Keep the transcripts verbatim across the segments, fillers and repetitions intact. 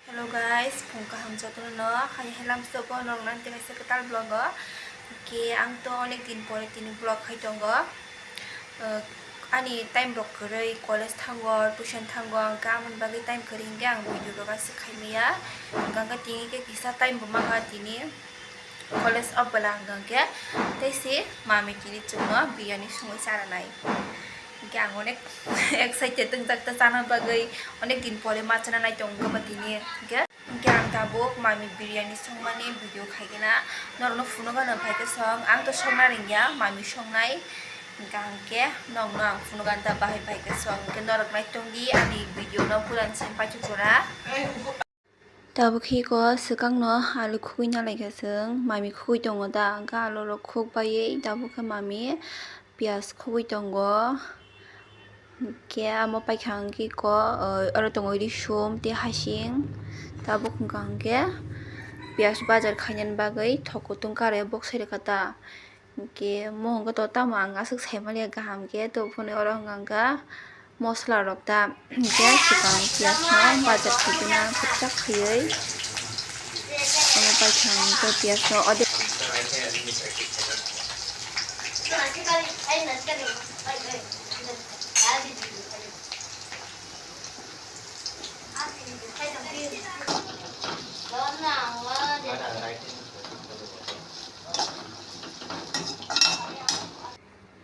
Hello guys, phung kaham jotono no. Hai hai lam sobo norok nang tei kaisa kwtal vlog o. Ke ang to onek din pore tini vlog khai tongo. Uh, ani time rok kwrwi, college thango, tuition thango, ang ka amoni bagwi time kwrwi hinkhe ang video rok aswk khai maya. Hwnkhe tini khe kisa time bo mankha tini. College o bwla hwnkha hwnkhe tei se mami tini chwngno biryani songwi chana nai. Hwnkhe ang onek excited wngjak ta chana bagwi, onek din pore ma chana nai tongkha ba tini. Hwnkhe, hwnkhe ang tabuk mami biryani songmani video khaigena norokno phunukgana phaikhe song, ang to songna rwngya, mami songnai. Hwnkha hwnkhe nokno ang phunukgana ta bahai phaikhe song, hwnkhe norok naitongdi ani video no puran sem paithak jora. Tabuk khe iko swkangno alu khugui nalaikha chwng, mami khugui tongo da, hwnkhe alu rok khuk baiwi tabuk khe mami piyaj khugui tongo. Hwnkhe amo paikha hwnkhe iko, ah, oro tongo risum tei hasing. Tabuk hwnkha hwnkhe piyaj bajar khainani bagwi thok kutung karwi boksai rwkha ta. Hwnkhe mohon khe to tamo ang aswk saimaliya kaham khe, to phunui oro hwnka hwnkha mosola rok ta, hwnkhe swkang piyaj no bajar khaikhe na kwchak khaiwi omo paithang khe piyaj no ode.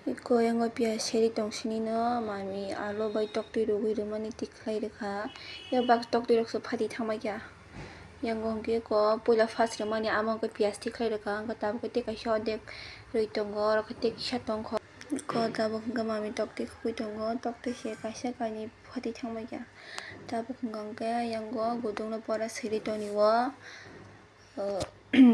Iko yango piyaj seri tong sini no, mami alu bai toktwi rwgwi rwmani tikhlai rwkha. Yak bak toktwi rok se phati thangbai kha. Yango hwnkhe iko puila first rwmani, amo hwnkhe piyaj tikhlai rwkha, hwnkhe tabuk khe tei kaisa odek rwi tongo, oro khe tei kisa tongkho. Iko tabuk hwnkhe mami toktwi khugui tongo, toktwi se kaisa kainwi phati thangbai kha. Tabuk hwnkha hwnkhe yango gudukno pora siri toni o. O,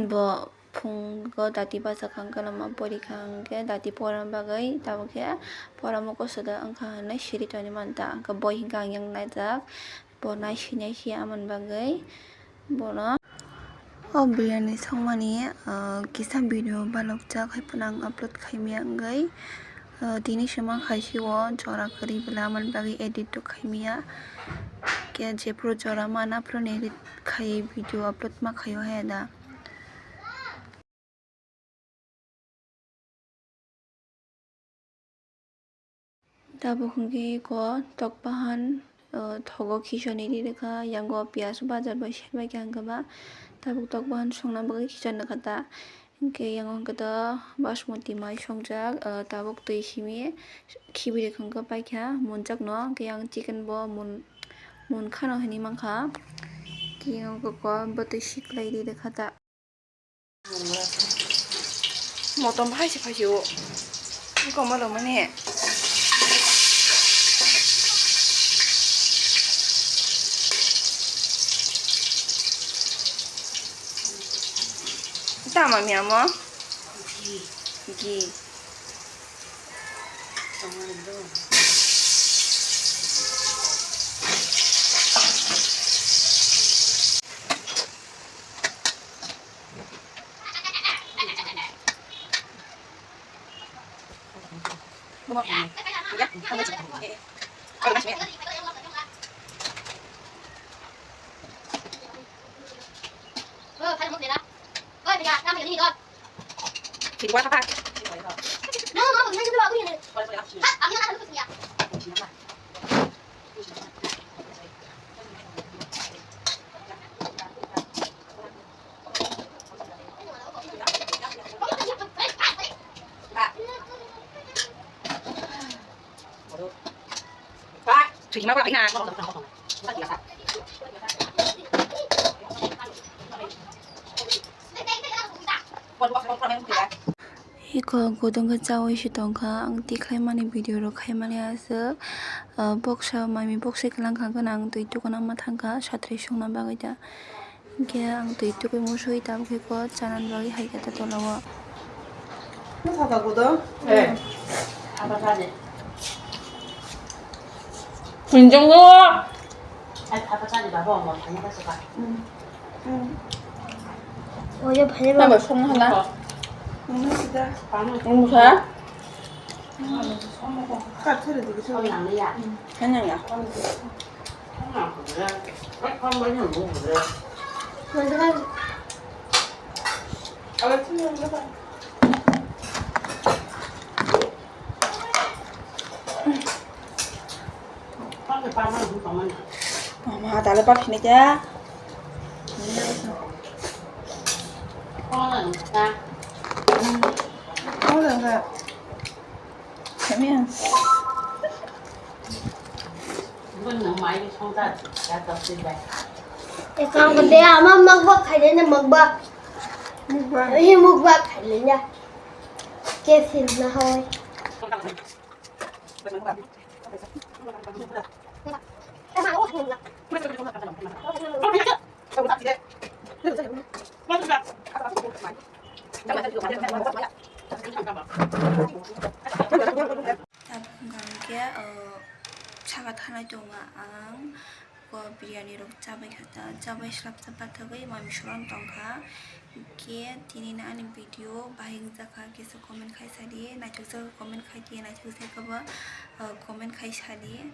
bo phungo dati bachakha hwnkhe lama pori kha hwnkhe dati porna bagwi tabuk khe poramo kosoda wngkha hinwi siri toni manta, hwnkhe boi hwnkhe ang yang naijak, bo naisi naisi amoni bagwi bono. O biryani songmani, ah, kisa video balokjak, hai phano ang upload khaimaya wngwi. Ah, tini se mankha se o jora kwrwi bwla, amoni bagwi edit rok khaimaya. Khe jephuru jora mana, aphuru ni edit khai video upload ma khaio hai da. Tabuk hwnkhe eko tok bahan, o, thogo khichoni ri rwkha, yango piyaj bajar bai serbai kha hwnkhe ba tabuk tok bahan songna bagwi khichon rwkha ta. Hwnkhe yango hwnkhe to basmati mai songjak, o, tabuk twi simi khibi rwkha hwnkhe paikha munjakno, hwnkhe yang chicken bo mun, munkhano hinwi mankha, hwnkhe yango koko bwtwi siklai ri rwkha ta. Motom phai se phai se o. Koma lo mane. Tama mi amo? Gi. Iko gudung khe chaui se tongkha, ang tikhlai mani video rok khai mani aswk. Ah, boksa mami boksa kwlang kha, ang twi tukuna ma thangkha, satri songna bagwi da. Hwnkhe ang twi tukui musui tabuk khe kok chanani bagwi hai khe ta tola o. Hinjong o. Oya bhai ba. Nabo song hala. Nungsa. Hanang ya. Mama, dale pa phine kya? Kau dah enggak? Kami ya. Ekam gede ama makbak khailenya makbak. Mukbang. Ini mukbak khailenya. Kesin na hoi. Tabuk hwnkha hwnkhe, uh, saka thanai tongo ang, o biryani rok chabai kha ta, chabai slap cha pathagwi mami suran tongkha. Hwnkhe tini no ani video bahai wngjakha kisa comment khai sadi, naithok jak comment khai di, naithok jak ba, uh, comment khai sadi.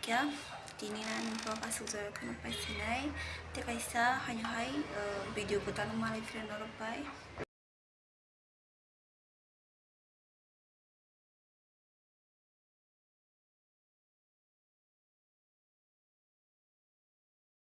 Kya tini no ani vlog aswk jora kheno paisinai, tei kaisa haino hai, uh, video kwtal wng malai phira norok bai.